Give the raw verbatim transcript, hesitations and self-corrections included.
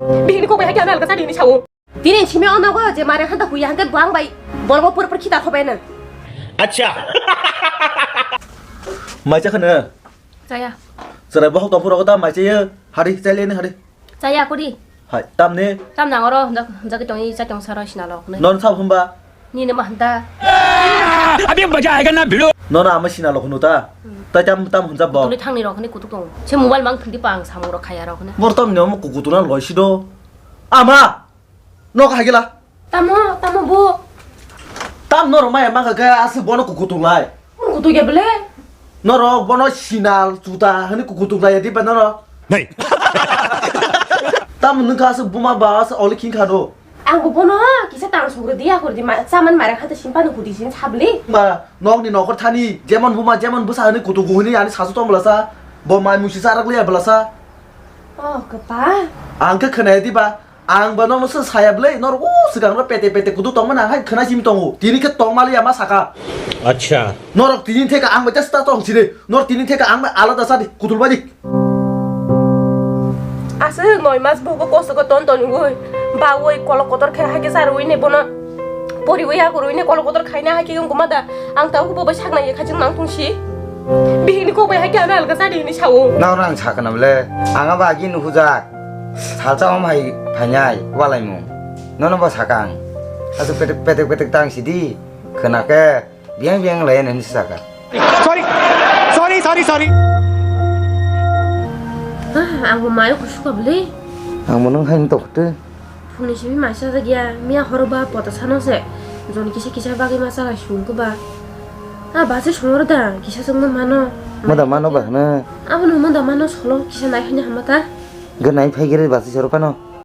Bihikni kok bai hakhe ano alka chadi hinwi sao. Tini simi ono go je mare hanta huya hangke buang bai. Bolbo pur pur khita khobai nang. Acha. Mai cha khana. Chaya. Chwrai bohok tong phuru ta mai chaya. Hari chaile ni hari. Chaya kuri. Hai, tamni? Tam nang oro, jak, jak tong i, cha tong saro sina lok ne. Non sab humba? Ni ne ma hanta. Abhi maja aayega na bhido. Non ama sina lok hunu ta. Hmm. Ta tam, tam hunja bo. Tuli thang ni rok ne kutuk tong. Se mobile mang thang di pang samung rok khaya rok ne. Bor tam ni omo kukutu na loi si do. Ama! Nok hai gela. Tamo, tamo bo. Tam norok maya mangkha khe aswk bono kukutuk lai. Kukutuk ya bele. Norok bono sinal, juta hwnwi kukutuk lai ya diba norok. Nei. Tam nwng kha aswk buma ba aswk oli khing kha do. Ang bo bono kisa tang sugro dia hor di ma, chaman mara kha ta simpan hudi sin sabli. Ba nok ni nokor thani jemon buma jemon bwsa hwnwi kutuk hwnwi ani sasu tong bwlasa. Bo mai musi charak liya bwlasa. Oh, kapa. Ang khe khwnaya diba. Ang ba nono se saya bwle, norok o swkang ro pete pete kudu tongma nang hai khwna simi tongo. Tini khe tongma liya ma saka. Acha. Norok tini theka ang ba just ta tong sini. Nor tini theka ang ba alada sadi kutul badi. Aswk noi mas bobo kosto ko ton ton ui. Ba ui kolok kotor khe hai khe sar ui ne bono. Pori ui akur ui ne kolok kotor khaina hai khe wng kuma da. Ang tau bo bai sakna ye khajing nang tungsi. Bihikni kok bai hai khe ano alga sadi hinwi sao. Nang rang sakna bwle. Ang aba agi nuhujak. Salsa om hai phainai walaimung. Nono bo sakang. Aswk petek petek petek tang sidi. Khwna khe biang biang lai nani saka. Sorry. Sorry, sorry, sorry. Ah, ang bo mayo kusuka bwle. Ang bo nang hai tok te. Phungni simi mai sajak ya, miya horo ba pota sano se. Joni kisa kisa bagwi ma chalai sung khe ba. Ah, basi songro da, kisa chwngno mano. Moda mano ba hwna. Abono moda mano solo kisa nai hanya hama ta. Gwnai phai gere basi soro phano.